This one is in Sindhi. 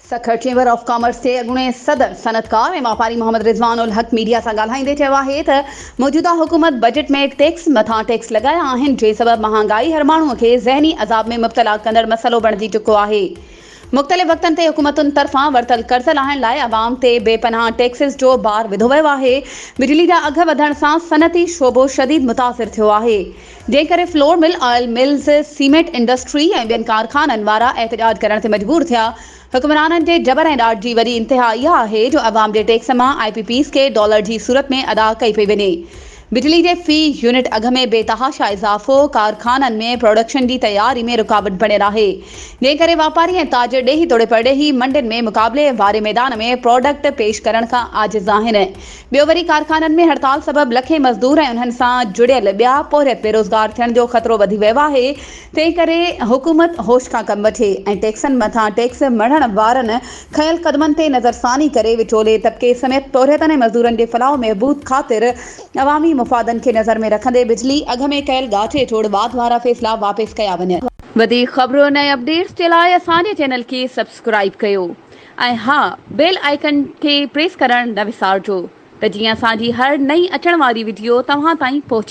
سکر چيمبر آف ڪامرس جي اڳوڻي صدر صنعتڪار ۽ واپاري محمد رضوان الحق ميڊيا سان ڳالهائيندي چيو آهي ته موجوده حڪومت بجيٽ ۾ ٽيڪس مٿان ٽيڪس لڳايا آهن جنهن سبب مهانگائي هر ماڻهو کي ذهني عذاب ۾ مبتلا ڪندڙ مسئلو بڻجي چڪو آهي. مختلف وقتن تي حڪومتن طرفان ورتل قرض لاهڻ لاء عوام تي بي پناهه ٽيڪسز جو بار وڌو ويو آهي، بجلي جا اگهه وڌڻ سان صنعتي شعبو شديد متاثر ٿيو آهي، جنهن ڪري flour mill, oil mills, cement industry ۽ ٻين ڪارخانن وارا احتجاج ڪرڻ تي مجبور ٿيا. حڪمرانن جي جبر ۽ ڏاڍ جي وڏي انتها اها آهي جو عوام جي ٽيڪس مان آء پي پيز کي ڊالر جي صورت ۾ ادا ڪئي پئي وڃي. بجلي جي في يونٽ اگهه ۾ بي تحاشا اضافو ڪارخانن ۾ پروڊڪشن جي تياري ۾ رڪاوٽ بڻيل آهي، جنهن ڪري واپاري ۽ تاجر ڏيهي توڙي پرڏيهي منڊين ۾ مقابلي واري ميدان ۾ پراڊڪٽ پيش ڪرڻ کان عاجز آهن. ٻيو وري ڪارخانن ۾ هڙتال سبب لکين مزدور ۽ انهن سان جڙيل ٻيا پورهيت بيروزگار ٿيڻ جو خطرو وڌي ويو آهي، تنهن ڪري حڪومت هوش کان ڪم وٺي ۽ ٽيڪسن مٿان ٽيڪس مڙهڻ وارن کنيل قدمن تي نظرثاني ڪري وچولي طبقي سميت پورهيتن ۽ مزدورن جي فلاح و بهبود خاطر عوامي مفادن کي نظر ۾ رکندي بجلي اگهه ۾ ڪيل ڳاٽي ٽوڙ واڌ وارا فيصلا واپس ڪيا وڃن. وڌيڪ خبرن ۽ اپڊيٽس جي لاء اسان جي چينل کي سبسڪرائيب ڪيو ۽ ها بيل آئيڪن کي پريس ڪرڻ نه وسارجو ته جيئن اسان جي هر نئين اچڻ واري وڊيو توهان تائين پهچي.